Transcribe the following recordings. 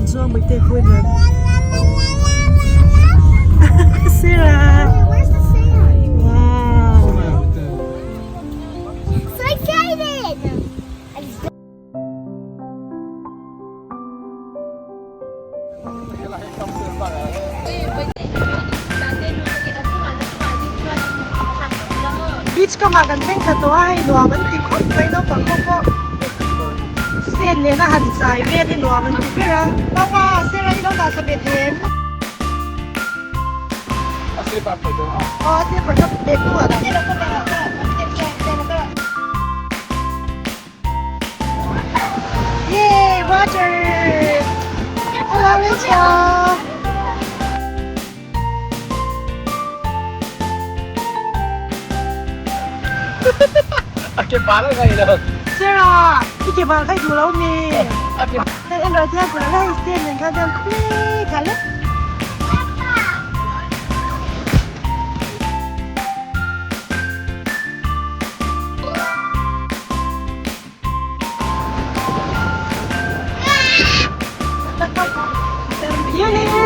an chuang mai te khawi ber Sarah wow So excited! Beach kamah kan thleng thla tawh a hei nuam an ti khawp mai naupang ho pawh sen nena han chai vel hi nuam an ti ber a papa sir a i lo dah thla ve thei em aw a slipper kha bag hnungah dah Yay, water! Hello, Rachel! A ke bal a ngai lo. Sarah, i ke bal kha i duh lo mi? En rawh tiang pula lai stand nen khan tiang khui kha le. Eunice!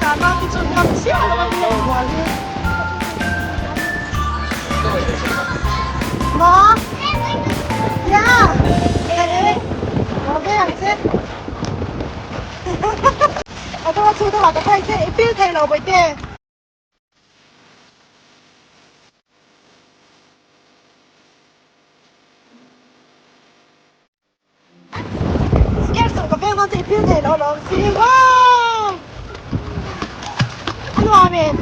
Tah te chu ngam chiah lo a nia inbual hi. Maw? Yeah! Hey! Maw ve ang che. A dawh a chu dawh ah ka phei che i feel thei lo bawihte. Scare suh ka veng dawn che i phil thei lo alawm si wow a nuam em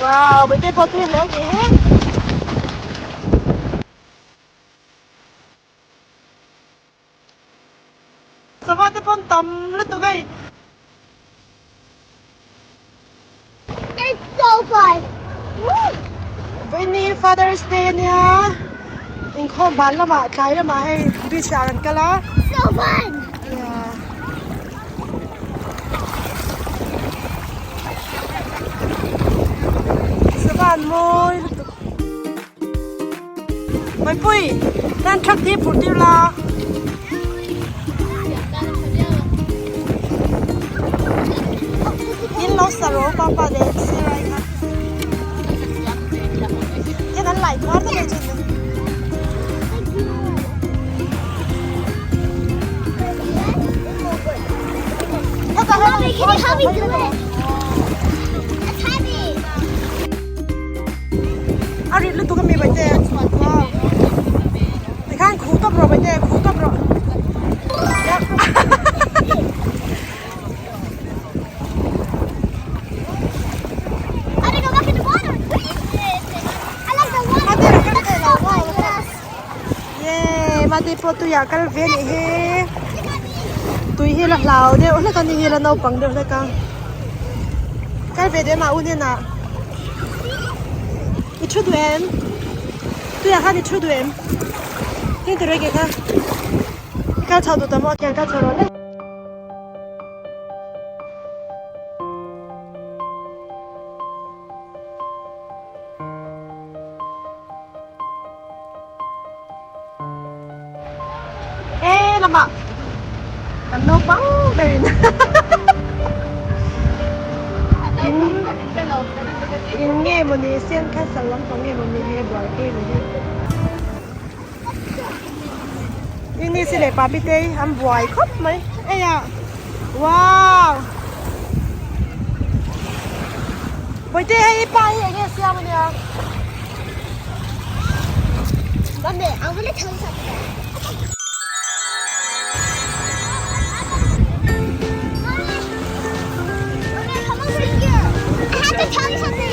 wow bete pawh tui hle ani he sava te pawn tam lutuk hei. It's so fun! Vawiini Father's Day ania inkhawm ban lamah tlai lamah hei beach ah kan kal a. So fun! Yeah. Sava an mawi lutuk. Maipui tan truck te hi phurh tir la. In lo sa ro pa pa leh Sarah kha. Hian an lai khuar ta mai chu. Mommy, can you help me do it? It's heavy. A rit lutuk a mi bai te wow tikhan khu tawp rawh bai te khu tawp rawh Yay mate pawh tuiah kal ve a nih hi tui hi la hlau deuh hlek a ni hi la naupang deuh hlek a kal ve deuh mah u hnenah i thu duh em tuiah khan i thu duh em tin tur enge kha i kal chho duh ta maw khian kal chho rawh le. E lamah kan naupang berin in in nge mawni sen castle lampang nge mawni he buaipui ni hi English leh papi te hi an buai khawp mai ei ah wow Bawihte hei pa hi enge a siam ania. Mummy, I want to tell you something. Mommy, come over here. have to tell you something.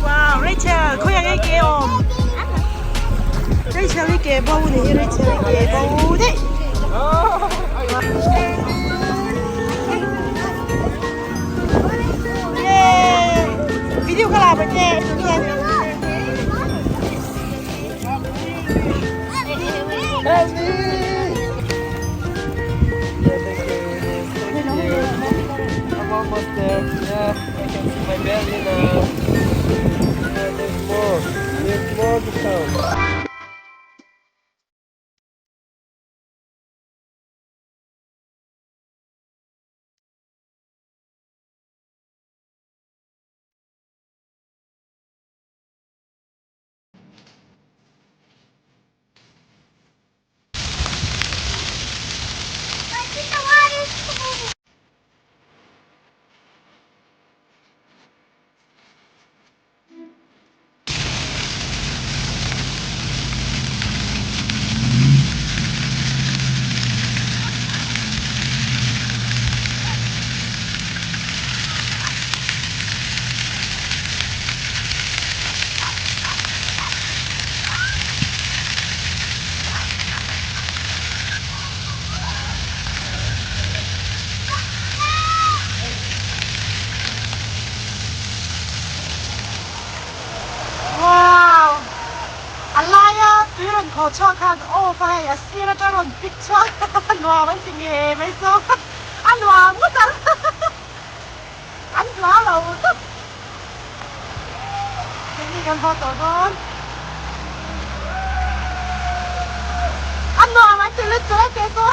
Wow, Rachel, khawiah nge ke awm? Rachel hi ke bo ni hi, Rachel hi ke bo daih. Yay! Video ka la ba che? Help me! Yeah, thank you. Thank you. I'm almost there. Yeah, I can see my belly now. Yeah, there's more. There's more to come. Wow! A laia tui rawn khaw chhuak khan off a hei a sir atang rawn pik chhuak nuam an ti ngei mai chu a nuam ngawt ang an hlau lo tawp. Keini kan haw tawh dawn. A nuam an ti lutuk a teh chu.